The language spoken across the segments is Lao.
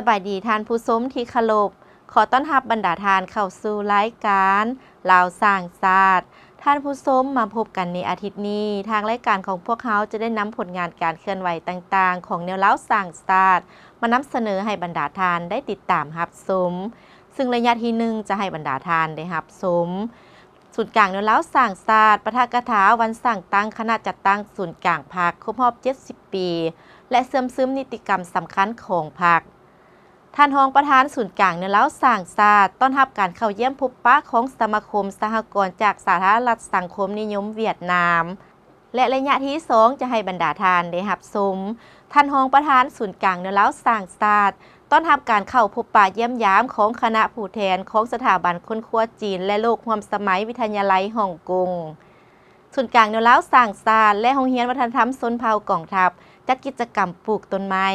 ສະບາຍດີທ່ານຜູ້ຊົມທີ່ເຄົາລົບ, ຂໍຕ້ອນຮັບບັນດາທ່ານເຂົ້າສູ່ລາຍການລາວສ້າງຊາດ. ທ່ານຜູ້ຊົມ, ມາພົບກັນໃນອາທິດນີ້, ທາງລາຍການຂອງພວກເຮົາຈະໄດ້ນຳຜົນງານການເຄື່ອນໄຫວຕ່າງໆຂອງແນວລາວສ້າງຊາດ ມານຳສະເໜີໃຫ້ບັນດາທ່ານໄດ້ຕິດຕາມຮັບຊົມ. ຊຶ່ງໄລຍະທີໜຶ່ງຈະໃຫ້ບັນດາທ່ານໄດ້ຮັບຊົມ ສູນກາງແນວລາວສ້າງຊາດ ປາຖະກະຖາວັນສ້າງຕັ້ງຄະນະຈັດຕັ້ງສູນກາງພັກຄົບຮອບເຈັດສິບປີ ແລະ ເຊື່ອມຊຶມນິຕິກຳສຳຄັນຂອງພັກ. ທ່ານຮອງປະທານສູນກາງແນວລາວສ້າງຊາດ ຕ້ອນຮັບການເຂົ້າຢ້ຽມພົບປະຂອງສະມາຄົມສະຫະກອນຈາກສາທາລະນະລັດສັງຄົມນິຍົມຫວຽດນາມ. ແລະ ໄລຍະທີສອງຈະໃຫ້ບັນດາທ່ານໄດ້ຮັບຊົມ ທ່ານຮອງປະທານສູນກາງແນວລາວສ້າງຊາດ ຕ້ອນຮັບການເຂົ້າພົບປະຢ້ຽມຢາມຂອງຄະນະຜູ້ແທນຂອງສະຖາບັນຄົ້ນຄວ້າຈີນ ແລະ ໂລກຮ່ວມສະໄໝວິທະຍາໄລຮ່ອງກົງ. ສູນກາງແນວລາວສ້າງຊາດ ແລະ ໂຮງຮຽນວັດທະນະທຳຊົນເຜົ່າກອງທັບ ຈັດກິດຈະກຳປູກຕົ້ນໄມ້.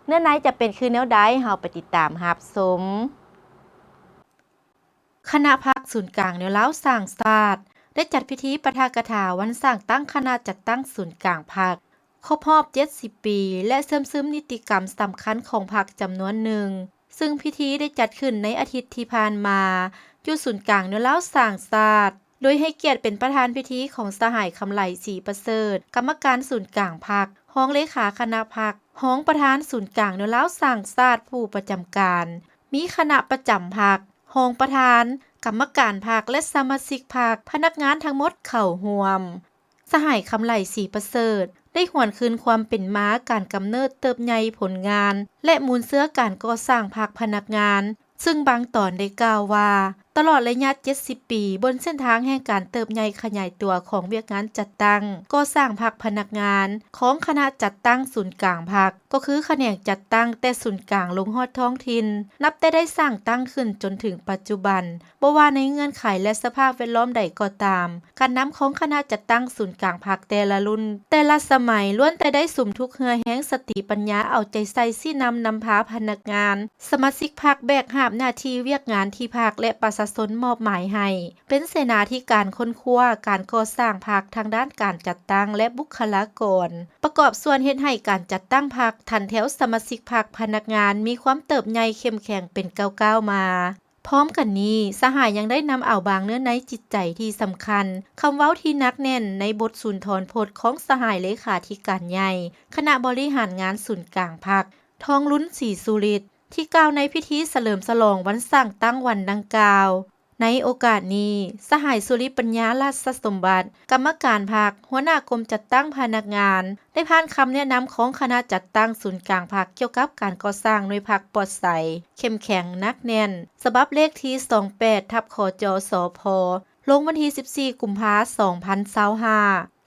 ເນື້ອໃນຈະເປັນຄືແນວໃດ, ເຮົາໄປຕິດຕາມຮັບຊົມ. ຄະນະພັກສູນກາງແນວລາວສ້າງຊາດ ໄດ້ຈັດພິທີປາຖະກະຖາວັນສ້າງຕັ້ງຄະນະຈັດຕັ້ງສູນກາງພັກ ຄົບຮອບເຈັດສິບປີ ແລະ ເຊື່ອມຊຶມນິຕິກຳສຳຄັນຂອງພັກຈຳນວນໜຶ່ງ, ຊຶ່ງພິທີໄດ້ຈັດຂຶ້ນໃນອາທິດທີ່ຜ່ານມາ ຢູ່ສູນກາງແນວລາວສ້າງຊາດ, ໂດຍໃຫ້ກຽດເປັນປະທານພິທີຂອງສະຫາຍ ຄຳໄຫຼ ສີປະເສີດ ກຳມະການສູນກາງພັກ, ຮອງເລຂາຄະນະພັກ, ຮອງປະທານສູນກາງແນວລາວສ້າງຊາດຜູ້ປະຈຳການ, ມີຄະນະປະຈຳພັກ, ຮອງປະທານ, ກຳມະການພັກ ແລະ ສະມາຊິກພັກ, ພະນັກງານທັງໝົດເຂົ້າຮ່ວມ. ສະຫາຍ ຄຳໄຫຼ ສີປະເສີດ ໄດ້ຫວນຄືນຄວາມເປັນມາ, ການກຳເນີດເຕີບໃຫຍ່, ຜົນງານ ແລະ ມູນເຊື້ອການກໍ່ສ້າງພັກພະນັກງານ, ຊຶ່ງບາງຕອນໄດ້ກ່າວວ່າ ຕະຫຼອດໄລຍະເຈັດສິບປີ ບົນເສັ້ນທາງແຫ່ງການເຕີບໃຫຍ່ຂະຫຍາຍຕົວຂອງວຽກງານຈັດຕັ້ງກໍ່ສ້າງພັກພະນັກງານ ຂອງຄະນະຈັດຕັ້ງສູນກາງພັກ ກໍຄືຂະແໜງຈັດຕັ້ງແຕ່ສູນກາງລົງຮອດທ້ອງຖິ່ນ, ນັບແຕ່ໄດ້ສ້າງຕັ້ງຂຶ້ນຈົນເຖິງປັດຈຸບັນ, ບໍ່ວ່າໃນເງື່ອນໄຂ ແລະ ສະພາບແວດລ້ອມໃດກໍຕາມ, ການນຳຂອງຄະນະຈັດຕັ້ງສູນກາງພັກແຕ່ລະລຸ້ນ, ແຕ່ລະສະໄໝ ລ້ວນແຕ່ໄດ້ສຸມທຸກເຫື່ອແຮງສະຕິປັນຍາເອົາໃຈໃສ່ຊີ້ນຳນຳພາພະນັກງານ, ສະມາຊິກພັກ ແບກຫາບໜ້າທີ່ວຽກງານທີ່ພັກ ແລະ ປະຊາຊົນມອບໝາຍໃຫ້, ເປັນເສນາທິການຄົ້ນຄວ້າການກໍ່ສ້າງພັກທາງດ້ານການຈັດຕັ້ງ ແລະ ບຸກຄະລາກອນ, ປະກອບສ່ວນເຮັດໃຫ້ການຈັດຕັ້ງພັກ, ຖັນແຖວສະມາຊິກພັກ, ພະນັກງານມີຄວາມເຕີບໃຫຍ່ເຂັ້ມແຂງເປັນກ້າວໆມາ. ພ້ອມກັນນີ້, ສະຫາຍຍັງໄດ້ນຳເອົາບາງເນື້ອໃນຈິດໃຈທີ່ສຳຄັນ, ຄຳເວົ້າທີ່ໜັກແໜ້ນໃນບົດສຸນທອນພົດຂອງສະຫາຍເລຂາທິການໃຫຍ່ຄະນະບໍລິຫານງານສູນກາງພັກ ທອງລຸນ ສີສຸລິດ ທີ່ກ່າວໃນພິທີສະເຫຼີມສະຫຼອງວັນສ້າງຕັ້ງວັນດັ່ງກ່າວ. ໃນໂອກາດນີ້, ສະຫາຍ ສຸລິປັນຍາ ລາຊະສົມບັດ ກຳມະການພັກ, ຫົວໜ້າກົມຈັດຕັ້ງພະນັກງານ ໄດ້ຜ່ານຄຳແນະນຳຂອງຄະນະຈັດຕັ້ງສູນກາງພັກ ກ່ຽວກັບການກໍ່ສ້າງໜ່ວຍພັກປອດໃສ, ເຂັ້ມແຂງ, ໜັກແໜ້ນ ສະບັບເລກທີສອງແປດ ທັບ ຂຈ ສພ ລົງວັນທີສິບສີ່ ກຸມພາ ສອງພັນຊາວຫ້າ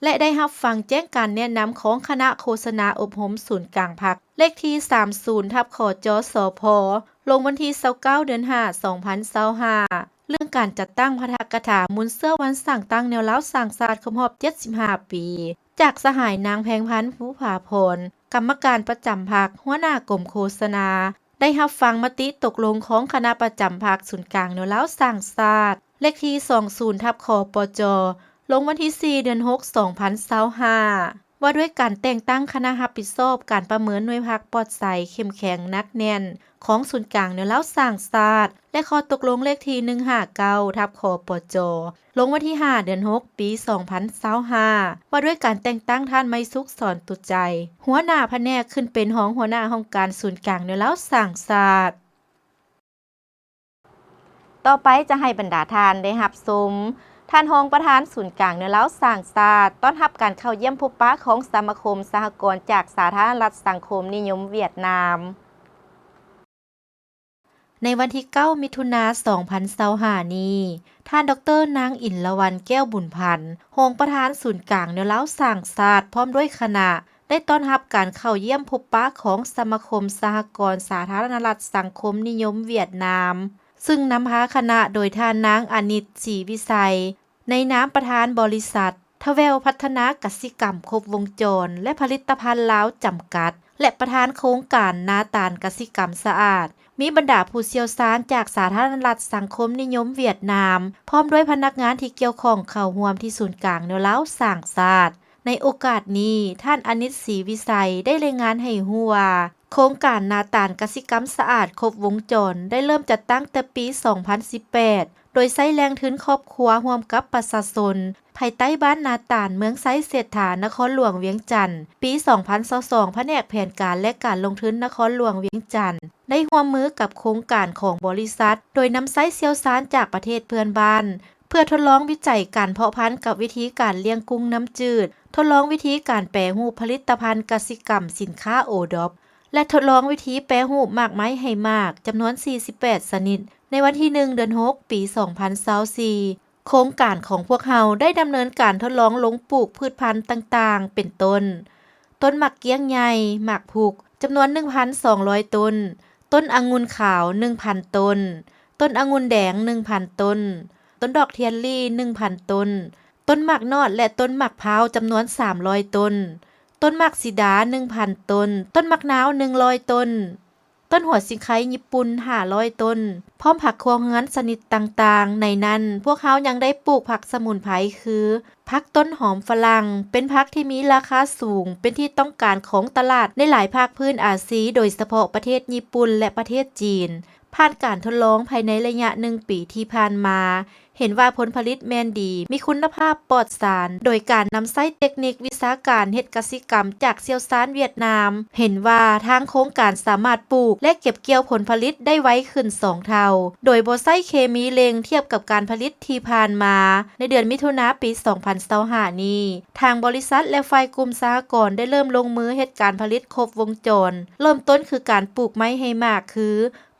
ແລະ ໄດ້ຮັບຟັງແຈ້ງການແນະນຳຂອງຄະນະໂຄສະນາອົບຮົມສູນກາງພັກ ເລກທີສາມສິບ ທັບ ຂຈ ສພ ລົງວັນທີຊາວເກົ້າ ເດືອນຫ້າ ສອງພັນຊາວຫ້າ ເລື່ອງການຈັດຕັ້ງປາຖະກະຖາມູນເຊື້ອວັນສ້າງຕັ້ງແນວລາວສ້າງຊາດຄົບຮອບເຈັດສິບຫ້າປີ ຈາກສະຫາຍນາງ ແພງພັນ ພູຜາພອນ ກຳມະການປະຈຳພັກ, ຫົວໜ້າກົມໂຄສະນາ ໄດ້ຮັບຟັງມະຕິຕົກລົງຂອງຄະນະປະຈຳພັກສູນກາງແນວລາວສ້າງຊາດ ເລກທີສອງສິບ ທັບ ຂປຈ ລົງວັນທີສີ່ ເດືອນຫົກ ສອງພັນຊາວຫ້າ ວ່າດ້ວຍການແຕ່ງຕັ້ງຄະນະຮັບຜິດຊອບການປະເມີນໜ່ວຍພັກປອດໃສ, ເຂັ້ມແຂງ, ໜັກແໜ້ນ ຂອງສູນກາງແນວລາວສ້າງຊາດ ແລະ ຂໍ້ຕົກລົງເລກທີໜຶ່ງຫ້າເກົ້າ ທັບ ຂປຈ ລົງວັນທີຫ້າ ເດືອນຫົກ ປີສອງພັນຊາວຫ້າ ວ່າດ້ວຍການແຕ່ງຕັ້ງທ່ານ ໄມສຸກ ສອນຕຸໃຈ ຫົວໜ້າພະແນກ ຂຶ້ນເປັນຮອງຫົວໜ້າຫ້ອງການສູນກາງແນວລາວສ້າງຊາດ. ຕໍ່ໄປຈະໃຫ້ບັນດາທ່ານໄດ້ຮັບຊົມ ທ່ານຮອງປະທານສູນກາງແນວລາວສ້າງຊາດ ຕ້ອນຮັບການເຂົ້າຢ້ຽມພົບປະຂອງສະມາຄົມສະຫະກອນຈາກສາທາລະນະລັດສັງຄົມນິຍົມຫວຽດນາມ. ໃນວັນທີເກົ້າ ມິຖຸນາ ສອງພັນຊາວຫ້ານີ້, ທ່ານ ດອກເຕີ ນາງ ອິນລະວັນ ແກ້ວບຸນພັນ ຮອງປະທານສູນກາງແນວລາວສ້າງຊາດ ພ້ອມດ້ວຍຄະນະ ໄດ້ຕ້ອນຮັບການເຂົ້າຢ້ຽມພົບປະຂອງສະມາຄົມສະຫະກອນສາທາລະນະລັດສັງຄົມນິຍົມຫວຽດນາມ, ຊຶ່ງນຳພາຄະນະໂດຍທ່ານນາງ ອານິດ ສີວິໄຊ ໃນນາມປະທານບໍລິສັດ ທະແວວ ພັດທະນາກະສິກຳຄົບວົງຈອນ ແລະ ຜະລິດຕະພັນລາວ ຈຳກັດ ແລະ ປະທານໂຄງການນາຕານກະສິກຳສະອາດ, ມີບັນດາຜູ້ຊ່ຽວຊານຈາກສາທາລະນະລັດສັງຄົມນິຍົມຫວຽດນາມ ພ້ອມດ້ວຍພະນັກງານທີ່ກ່ຽວຂ້ອງເຂົ້າຮ່ວມທີ່ສູນກາງແນວລາວສ້າງຊາດ. ໃນໂອກາດນີ້, ທ່ານ ອານິດ ສີວິໄຊ ໄດ້ລາຍງານໃຫ້ຮູ້ວ່າ, ໂຄງການນາຕານກະສິກຳສະອາດຄົບວົງຈອນ ໄດ້ເລີ່ມຈັດຕັ້ງແຕ່ປີສອງພັນສິບແປດ ໂດຍໃຊ້ແຫຼ່ງທຶນຄອບຄົວຮ່ວມກັບປະຊາຊົນ ພາຍໃຕ້ບ້ານນາຕານ ເມືອງໄຊເສດຖາ ນະຄອນຫຼວງວຽງຈັນ. ປີສອງພັນຊາວສອງ ພະແນກແຜນການ ແລະ ການລົງທຶນນະຄອນຫຼວງວຽງຈັນ ໄດ້ຮ່ວມມືກັບໂຄງການຂອງບໍລິສັດ ໂດຍນຳໃຊ້ຊ່ຽວຊານຈາກປະເທດເພື່ອນບ້ານ ເພື່ອທົດລອງວິໄຈການເພາະພັນກັບວິທີການລ້ຽງກຸ້ງນ້ຳຈືດ, ທົດລອງວິທີການແປຮູບຜະລິດຕະພັນກະສິກຳ, ສິນຄ້າໂອດອບ ແລະ ທົດລອງວິທີແປຮູບໝາກໄມ້ໃຫ້ໝາກ ຈຳນວນສີ່ສິບແປດຊະນິດ. ໃນວັນທີໜຶ່ງ ເດືອນຫົກ ປີສອງພັນຊາວສີ່ ໂຄງການຂອງພວກເຮົາໄດ້ດຳເນີນການທົດລອງລົງປູກພືດພັນຕ່າງໆ ເປັນຕົ້ນ ຕົ້ນໝາກກ້ຽງໃຫຍ່, ໝາກພຸກ ຈຳນວນໜຶ່ງພັນສອງຮ້ອຍຕົ້ນ, ຕົ້ນອະງຸ່ນຂາວໜຶ່ງພັນຕົ້ນ, ຕົ້ນອະງຸ່ນແດງໜຶ່ງພັນຕົ້ນ, ຕົ້ນດອກທຽນລີ້ໜຶ່ງພັນຕົ້ນ, ຕົ້ນໝາກນອດ ແລະ ຕົ້ນໝາກພ້າວ ຈຳນວນສາມຮ້ອຍຕົ້ນ, ຕົ້ນໝາກສີດາໜຶ່ງພັນຕົ້ນ, ຕົ້ນໝາກນາວໜຶ່ງຮ້ອຍຕົ້ນ, ຕົ້ນຫົວສີໄຄຍີ່ປຸ່ນຫ້າຮ້ອຍຕົ້ນ, ພ້ອມຜັກຄົວເຮືອນຊະນິດຕ່າງໆ. ໃນນັ້ນ, ພວກເຮົາຍັງໄດ້ປູກຜັກສະໝຸນໄພ ຄື ຜັກຕົ້ນຫອມຝຣັ່ງ ເປັນຜັກທີ່ມີລາຄາສູງ, ເປັນທີ່ຕ້ອງການຂອງຕະຫຼາດໃນຫຼາຍພາກພື້ນອາຊີ, ໂດຍສະເພາະປະເທດຍີ່ປຸ່ນ ແລະ ປະເທດຈີນ. ຜ່ານການທົດລອງພາຍໃນໄລຍະໜຶ່ງປີທີ່ຜ່ານມາ, ເຫັນວ່າຜົນຜະລິດແມ່ນດີ, ມີຄຸນນະພາບ, ປອດສານ, ໂດຍການນຳໃຊ້ເຕັກນິກວິຊາການເຮັດກະສິກຳຈາກຊ່ຽວຊານຫວຽດນາມ, ເຫັນວ່າທາງໂຄງການສາມາດປູກ ແລະ ເກັບກ່ຽວຜົນຜະລິດໄດ້ໄວຂຶ້ນສອງເທົ່າ, ໂດຍບໍ່ໃຊ້ເຄມີເລັ່ງທຽບກັບການຜະລິດທີ່ຜ່ານມາ. ໃນເດືອນມິຖຸນາປີສອງພັນຊາວຫ້ານີ້, ທາງບໍລິສັດ ແລະ ຝ່າຍກຸ່ມສະຫະກອນໄດ້ເລີ່ມລົງມືເຮັດການຜະລິດຄົບວົງຈອນ. ເລີ່ມຕົ້ນຄືການປູກໄມ້ໃຫ້ໝາກ ຄື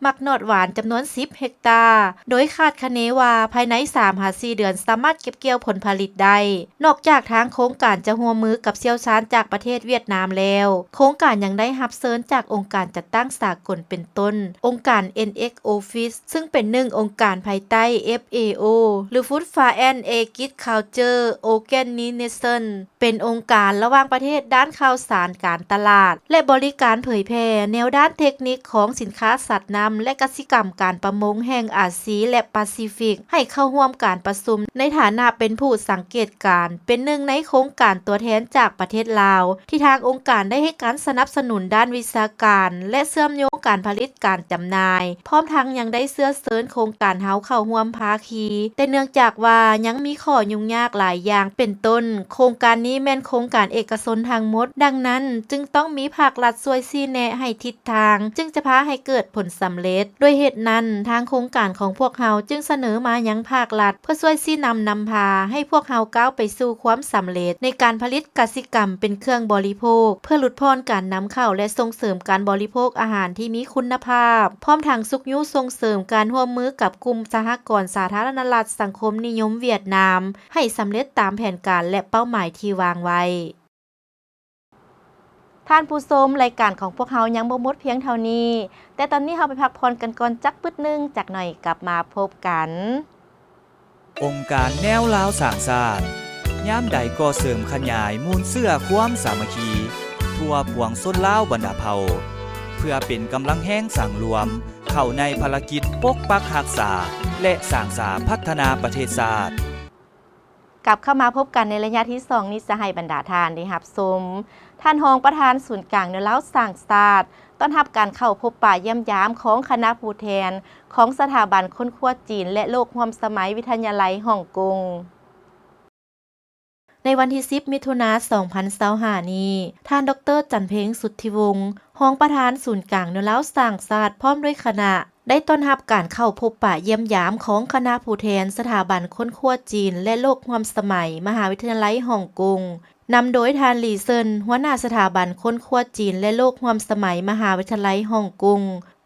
ໝາກນອດຫວານຈຳນວນສິບເຮັກຕາ, ໂດຍຄາດຄະເນວ່າພາຍໃນສາມຫາສີ່ເດືອນສາມາດເກັບກ່ຽວຜົນຜະລິດໄດ້. ນອກຈາກທາງໂຄງການຈະຮ່ວມມືກັບຊ່ຽວຊານຈາກປະເທດຫວຽດນາມແລ້ວ, ໂຄງການຍັງໄດ້ຮັບເຊີນຈາກອົງການຈັດຕັ້ງສາກົນເປັນຕົ້ນ ອົງການ ເອັນ ເອັກ Office ຊຶ່ງເປັນໜຶ່ງອົງການພາຍໃຕ້ ເອັຟ ເອ ໂອ ຫຼື Food Science Agriculture Organization ເປັນອົງການລະຫວ່າງປະເທດດ້ານຂ່າວສານການຕະຫຼາດ ແລະ ບໍລິການເຜີຍແຜ່ແນວດ້ານເທັກນິກຂອງສິນຄ້າສັດນ້ຳ ແລະ ກະສິກຳການປະມົງແຫ່ງອາຊີ ແລະ ປາຊີຟິກ ໃຫ້ເຂົ້າຮ່ວມການປະຊຸມໃນຖານະເປັນຜູ້ສັງເກດການ, ເປັນໜຶ່ງໃນໂຄງການຕົວແທນຈາກປະເທດລາວ ທີ່ທາງອົງການໄດ້ໃຫ້ການສະໜັບສະໜູນດ້ານວິຊາການ ແລະ ເຊື່ອມໂຍງການຜະລິດການຈຳໜ່າຍ, ພ້ອມທັງຍັງໄດ້ເຊື້ອເຊີນໂຄງການເຮົາເຂົ້າຮ່ວມພາຄີ. ແຕ່ເນື່ອງຈາກວ່າຍັງມີຂໍ້ຫຍຸ້ງຍາກຫຼາຍຢ່າງ ເປັນຕົ້ນ ໂຄງການນີ້ແມ່ນໂຄງການເອກະຊົນທັງໝົດ, ດັ່ງນັ້ນຈຶ່ງຕ້ອງມີພາກລັດຊ່ວຍຊີ້ແນະໃຫ້ທິດທາງ ຈຶ່ງຈະພາໃຫ້ເກີດຜົນສຳເລັດ. ດ້ວຍເຫດນັ້ນ, ທາງໂຄງການຂອງພວກເຮົາຈຶ່ງສະເໜີມາຍັງພາກລັດ ເພື່ອຊ່ວຍຊີ້ນຳນຳພາໃຫ້ພວກເຮົາກ້າວໄປສູ່ຄວາມສຳເລັດໃນການຜະລິດກະສິກຳເປັນເຄື່ອງບໍລິໂພກ ເພື່ອຫຼຸດຜ່ອນການນຳເຂົ້າ ແລະ ສົ່ງເສີມການບໍລິໂພກອາຫານທີ່ມີຄຸນນະພາບ, ພ້ອມທັງຊຸກຍູ້ສົ່ງເສີມການຮ່ວມມືກັບກຸ່ມສະຫະກອນສາທາລະນະລັດສັງຄົມນິຍົມຫວຽດນາມ ໃຫ້ສຳເລັດຕາມແຜນການ ແລະ ເປົ້າໝາຍທີ່ວາງໄວ້. ທ່ານຜູ້ຊົມ, ລາຍການຂອງພວກເຮົາຍັງບໍ່ໝົດພຽງເທົ່ານີ້, ແຕ່ຕອນນີ້ເຮົາໄປພັກຜ່ອນກັນກ່ອນຈັກປຶດໜຶ່ງ, ຈັກໜ່ອຍກັບມາພົບກັນ. ອົງການແນວລາວສ້າງຊາດ ຍາມໃດກໍເສີມຂະຫຍາຍມູນເຊື້ອຄວາມສາມັກຄີ ທົ່ວປວງຊົນລາວບັນດາເຜົ່າ ເພື່ອເປັນກຳລັງແຮງສັງລວມ ເຂົ້າໃນພາລະກິດປົກປັກຮັກສາ ແລະ ສ້າງສາພັດທະນາປະເທດຊາດ. ກັບເຂົ້າມາພົບກັນໃນໄລຍະທີສອງນີ້ ຈະໃຫ້ບັນດາທ່ານໄດ້ຮັບຊົມ ທ່ານຮອງປະທານສູນກາງແນວລາວສ້າງຊາດ ຕ້ອນຮັບການເຂົ້າພົບປະຢ້ຽມຢາມຂອງຄະນະຜູ້ແທນຂອງສະຖາບັນຄົ້ນຄວ້າຈີນ ແລະ ໂລກຮ່ວມສະໄໝ ວິທະຍາໄລຮ່ອງກົງ. ໃນວັນທີສິບ ມິຖຸນາ ສອງພັນຊາວຫ້ານີ້, ທ່ານ ດອກເຕີ ຈັນເພັງ ສຸດທິວົງ ຮອງປະທານສູນກາງແນວລາວສ້າງຊາດ ພ້ອມດ້ວຍຄະນະ ໄດ້ຕ້ອນຮັບການເຂົ້າພົບປະຢ້ຽມຢາມຂອງຄະນະຜູ້ແທນສະຖາບັນຄົ້ນຄວ້າຈີນ ແລະ ໂລກຮ່ວມສະໄໝ ມະຫາວິທະຍາໄລຮ່ອງກົງ, ນຳໂດຍທ່ານ ຫຼີ ເຊິນ ຫົວໜ້າສະຖາບັນຄົ້ນຄວ້າຈີນ ແລະ ໂລກຮ່ວມສະໄໝ ມະຫາວິທະຍາໄລຮ່ອງກົງ,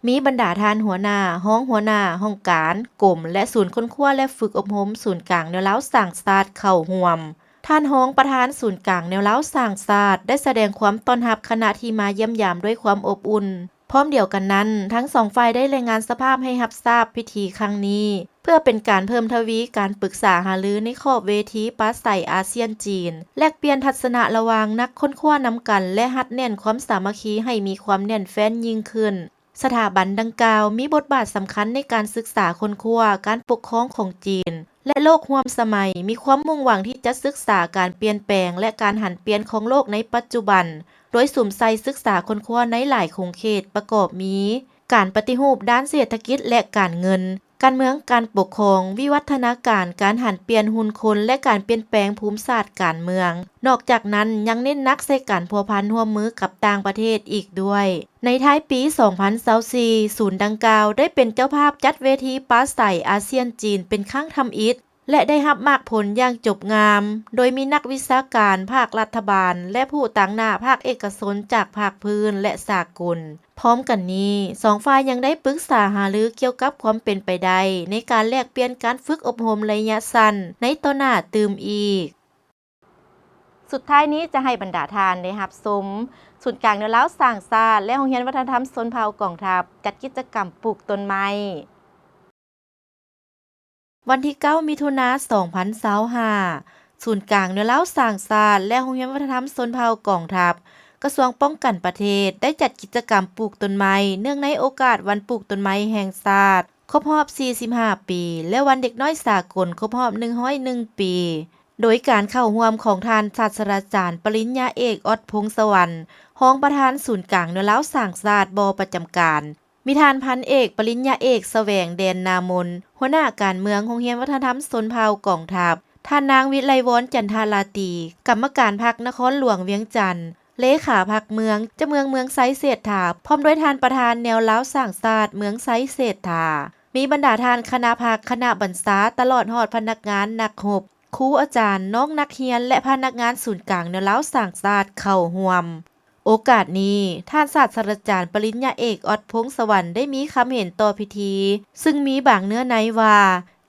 ມີບັນດາທ່ານຫົວໜ້າ, ຮອງຫົວໜ້າຫ້ອງການ, ກົມ ແລະ ສູນຄົ້ນຄວ້າ ແລະ ຝຶກອົບຮົມສູນກາງແນວລາວສ້າງຊາດເຂົ້າຮ່ວມ. ທ່ານຮອງປະທານສູນກາງແນວລາວສ້າງຊາດ ໄດ້ສະແດງຄວາມຕ້ອນຮັບຄະນະທີ່ມາຢ້ຽມຢາມດ້ວຍຄວາມອົບອຸ່ນ. ພ້ອມດຽວກັນນັ້ນ, ທັງສອງຝ່າຍໄດ້ລາຍງານສະພາບໃຫ້ຮັບຊາບພິທີຄັ້ງນີ້ ເພື່ອເປັນການເພີ່ມທະວີການປຶກສາຫາລືໃນຂອບເວທີປາໄສອາຊຽນ-ຈີນ, ແລກປ່ຽນທັດສະນະລະຫວ່າງນັກຄົ້ນຄວ້ານຳກັນ ແລະ ຮັດແໜ້ນຄວາມສາມັກຄີໃຫ້ມີຄວາມແໜ້ນແຟ້ນຍິ່ງຂຶ້ນ. ສະຖາບັນດັ່ງກ່າວມີບົດບາດສຳຄັນໃນການສຶກສາຄົ້ນຄວ້າ, ການປົກຄອງຂອງຈີນ, ແລະ ໂລກຮ່ວມສະໄໝ, ມີຄວາມມຸ່ງຫວັງທີ່ຈະສຶກສາການປ່ຽນແປງ ແລະ ການຫັນປ່ຽນຂອງໂລກໃນປັດຈຸບັນ, ໂດຍສຸມໃສ່ສຶກສາຄົ້ນຄວ້າໃນຫຼາຍຂົງເຂດ ປະກອບມີ ການປະຕິຮູບດ້ານເສດຖະກິດ ແລະ ການເງິນ, ການເມືອງ, ການປົກຄອງ, ວິວັດທະນາການ, ການຫັນປ່ຽນຮຸ່ນຄົນ ແລະ ການປ່ຽນແປງພູມສາດການເມືອງ. ນອກຈາກນັ້ນ, ຍັງເນັ້ນໜັກໃສ່ການພົວພັນຮ່ວມມືກັບຕ່າງປະເທດອີກດ້ວຍ. ໃນທ້າຍປີສອງພັນຊາວສີ່, ສູນດັ່ງກ່າວໄດ້ເປັນເຈົ້າພາບຈັດເວທີປາໄສອາຊຽນ-ຈີນເປັນຄັ້ງທຳອິດ ແລະ ໄດ້ຮັບໝາກຜົນຢ່າງຈົບງາມ, ໂດຍມີນັກວິຊາການ, ພາກລັດຖະບານ ແລະ ຜູ້ຕາງໜ້າພາກເອກະຊົນຈາກພາກພື້ນ ແລະ ສາກົນ. ພ້ອມກັນນີ້, ສອງຝ່າຍຍັງໄດ້ປຶກສາຫາລືກ່ຽວກັບຄວາມເປັນໄປໄດ້ໃນການແລກປ່ຽນການຝຶກອົບຮົມໄລຍະສັ້ນໃນຕໍ່ໜ້າຕື່ມອີກ. ສຸດທ້າຍນີ້ຈະໃຫ້ບັນດາທ່ານໄດ້ຮັບຊົມ ສູນກາງແນວລາວສ້າງຊາດ ແລະ ໂຮງຮຽນວັດທະນະທຳຊົນເຜົ່າກອງທັບ ຈັດກິດຈະກຳປູກຕົ້ນໄມ້. ວັນທີເກົ້າ ມິຖຸນາ ສອງພັນຊາວຫ້າ, ສູນກາງແນວລາວສ້າງຊາດ ແລະ ໂຮງຮຽນວັດທະນະທຳຊົນເຜົ່າກອງທັບ ກະຊວງປ້ອງກັນປະເທດ ໄດ້ຈັດກິດຈະກຳປູກຕົ້ນໄມ້ ເນື່ອງໃນໂອກາດວັນປູກຕົ້ນໄມ້ແຫ່ງຊາດ ຄົບຮອບສີ່ສິບຫ້າປີ ແລະ ວັນເດັກນ້ອຍສາກົນ ຄົບຮອບໜຶ່ງຮ້ອຍໜຶ່ງປີ, ໂດຍການເຂົ້າຮ່ວມຂອງທ່ານສາດສະດາຈານ ປະລິນຍາເອກ ອອດ ພົງສະຫວັນ ຮອງປະທານສູນກາງແນວລາວສ້າງຊາດ ບໍ່ປະຈຳການ, ມີທ່ານພັນເອກ ປະລິນຍາເອກ ສະແຫວງ ແດນນາມົນ ຫົວໜ້າການເມືອງໂຮງຮຽນວັດທະນະທຳຊົນເຜົ່າກອງທັບ, ທ່ານນາງ ວິໄລວອນ ຈັນທາລາຕີ ກຳມະການພັກນະຄອນຫຼວງວຽງຈັນ, ເລຂາພັກເມືອງ, ເຈົ້າເມືອງເມືອງໄຊເສດຖາ ພ້ອມດ້ວຍທ່ານປະທານແນວລາວສ້າງຊາດເມືອງໄຊເສດຖາ, ມີບັນດາທ່ານຄະນະພັກ, ຄະນະບັນຊາ, ຕະຫຼອດຮອດພະນັກງານ, ນັກຮົບ, ຄູອາຈານ, ນ້ອງນັກຮຽນ ແລະ ພະນັກງານສູນກາງແນວລາວສ້າງຊາດເຂົ້າຮ່ວມ. ໂອກາດນີ້, ທ່ານສາດສະດາຈານປະລິນຍາເອກ ອອດ ພົງສະຫວັນ ໄດ້ມີຄຳເຫັນຕໍ່ພິທີ, ຊຶ່ງມີບາງເນື້ອໃນວ່າ,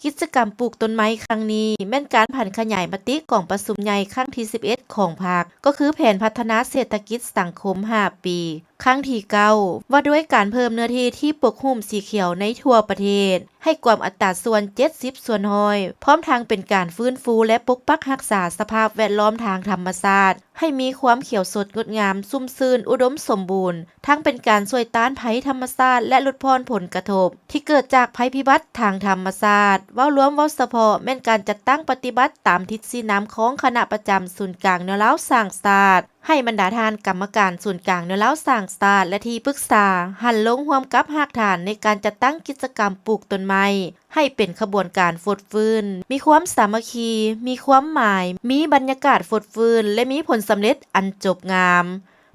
ກິດຈະກຳປູກຕົ້ນໄມ້ຄັ້ງນີ້ ແມ່ນການຜັນຂະຫຍາຍມະຕິກອງປະຊຸມໃຫຍ່ຄັ້ງທີສິບເອັດຂອງພັກ, ກໍຄືແຜນພັດທະນາເສດຖະກິດສັງຄົມຫ້າປີ ຄັ້ງທີເກົ້າ ວ່າດ້ວຍການເພີ່ມເນື້ອທີ່ທີ່ປົກຫຸ້ມສີຂຽວໃນທົ່ວປະເທດ ໃຫ້ກວມອັດຕາສ່ວນເຈັດສິບສ່ວນຮ້ອຍ ພ້ອມທັງເປັນການຟື້ນຟູ ແລະ ປົກປັກຮັກສາສະພາບແວດລ້ອມທາງທຳມະຊາດ ໃຫ້ມີຄວາມຂຽວສົດງົດງາມ, ຊຸ່ມຊື່ນ, ອຸດົມສົມບູນ, ທັງເປັນການຊ່ວຍຕ້ານໄພທຳມະຊາດ ແລະ ຫຼຸດຜ່ອນຜົນກະທົບທີ່ເກີດຈາກໄພພິບັດທາງທຳມະຊາດ. ເວົ້າລວມເວົ້າສະເພາະ ແມ່ນການຈັດຕັ້ງປະຕິບັດຕາມທິດຊີ້ນຳຂອງຄະນະປະຈຳສູນກາງແນວລາວສ້າງຊາດ, ໃຫ້ບັນດາທ່ານກຳມະການສູນກາງແນວລາວສ້າງຊາດ ແລະ ທີ່ປຶກສາ ຫັນລົງຮ່ວມກັບຮາກຖານໃນການຈັດຕັ້ງກິດຈະກຳປູກຕົ້ນໄມ້ ໃຫ້ເປັນຂະບວນການຟົດຟື້ນ, ມີຄວາມສາມັກຄີ, ມີຄວາມໝາຍ, ມີບັນຍາກາດຟົດຟື້ນ ແລະ ມີຜົນສຳເລັດອັນຈົບງາມ.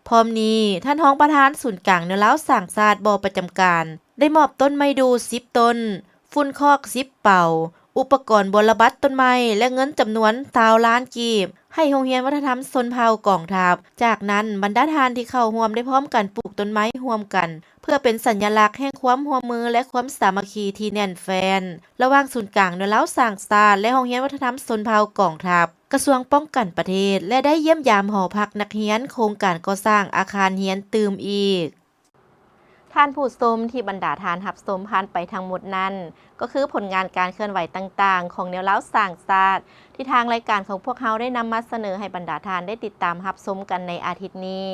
ພ້ອມນີ້, ທ່ານຮອງປະທານສູນກາງແນວລາວສ້າງຊາດບໍ່ປະຈຳການ ໄດ້ມອບຕົ້ນໄມ້ດູ່ສິບຕົ້ນ, ຝຸ່ນຄອກສິບເປົາ, ອຸປະກອນບົວລະບັດຕົ້ນໄມ້ ແລະ ເງິນຈຳນວນຊາວລ້ານກີບ ໃຫ້ໂຮງຮຽນວັດທະນະທຳຊົນເຜົ່າກອງທັບ. ຈາກນັ້ນ, ບັນດາທ່ານທີ່ເຂົ້າຮ່ວມໄດ້ພ້ອມກັນປູກຕົ້ນໄມ້ຮ່ວມກັນ ເພື່ອເປັນສັນຍະລັກແຫ່ງຄວາມຮ່ວມມື ແລະ ຄວາມສາມັກຄີທີ່ແໜ້ນແຟ້ນ ລະຫວ່າງສູນກາງແນວລາວສ້າງຊາດ ແລະ ໂຮງຮຽນວັດທະນະທຳຊົນເຜົ່າກອງທັບ, ກະຊວງປ້ອງກັນປະເທດ ແລະ ໄດ້ຢ້ຽມຢາມຫໍພັກນັກຮຽນ, ໂຄງການກໍ່ສ້າງອາຄານຮຽນຕື່ມອີກ. ທ່ານຜູ້ຊົມ, ທີ່ບັນດາທ່ານຮັບຊົມຜ່ານໄປທັງໝົດນັ້ນ ກໍຄືຜົນງານການເຄື່ອນໄຫວຕ່າງໆຂອງແນວລາວສ້າງຊາດ ທີ່ທາງລາຍການຂອງພວກເຮົາໄດ້ນຳມາສະເໜີໃຫ້ບັນດາທ່ານໄດ້ຕິດຕາມຮັບຊົມກັນໃນອາທິດນີ້.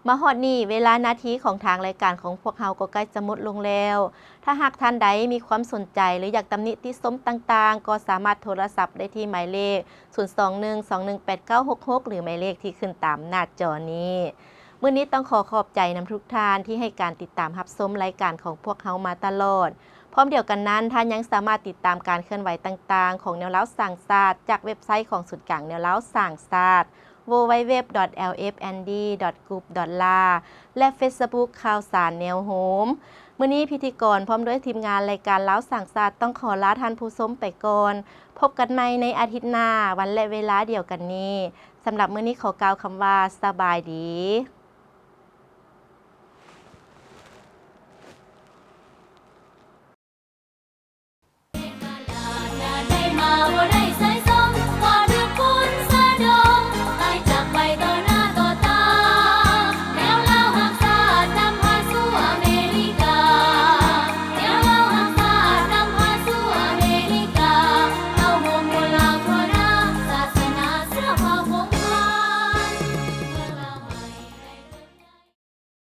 ມາຮອດນີ້, ເວລານາທີຂອງທາງລາຍການຂອງພວກເຮົາກໍໃກ້ຈະໝົດລົງແລ້ວ. ຖ້າຫາກທ່ານໃດມີຄວາມສົນໃຈ ຫຼື ຢາກຕຳໜິຕິຊົມຕ່າງໆ, ກໍສາມາດໂທລະສັບໄດ້ທີ່ໝາຍເລກ ສູນສອງໜຶ່ງສອງໜຶ່ງແປດເກົ້າຫົກຫົກ ຫຼື ໝາຍເລກທີ່ຂຶ້ນຕາມໜ້າຈໍນີ້. ມື້ນີ້ຕ້ອງຂໍຂອບໃຈນຳທຸກທ່ານທີ່ໃຫ້ການຕິດຕາມຮັບຊົມລາຍການຂອງພວກເຮົາມາຕະຫຼອດ. ພ້ອມດຽວກັນນັ້ນ, ທ່ານຍັງສາມາດຕິດຕາມການເຄື່ອນໄຫວຕ່າງໆຂອງແນວລາວສ້າງຊາດ ຈາກເວັບໄຊຂອງສູນກາງແນວລາວສ້າງຊາດ ดับเบิลยู ดับเบิลยู ดับเบิลยู ดอท แอล เอฟ เอ็น ดี ดอท กรุ๊ป ดอท แอล เอ ແລະ ເຟສບຸກ ຂ່າວສານແນວໂຮມ. ມື້ນີ້ພິທີກອນພ້ອມດ້ວຍທີມງານລາຍການລາວສ້າງຊາດຕ້ອງຂໍລາທ່ານຜູ້ຊົມໄປກ່ອນ. ພົບກັນໃໝ່ໃນອາທິດໜ້າ, ວັນ ແລະ ເວລາດຽວກັນນີ້. ສຳລັບມື້ນີ້ຂໍກ່າວຄຳວ່າ ສະບາຍດີ.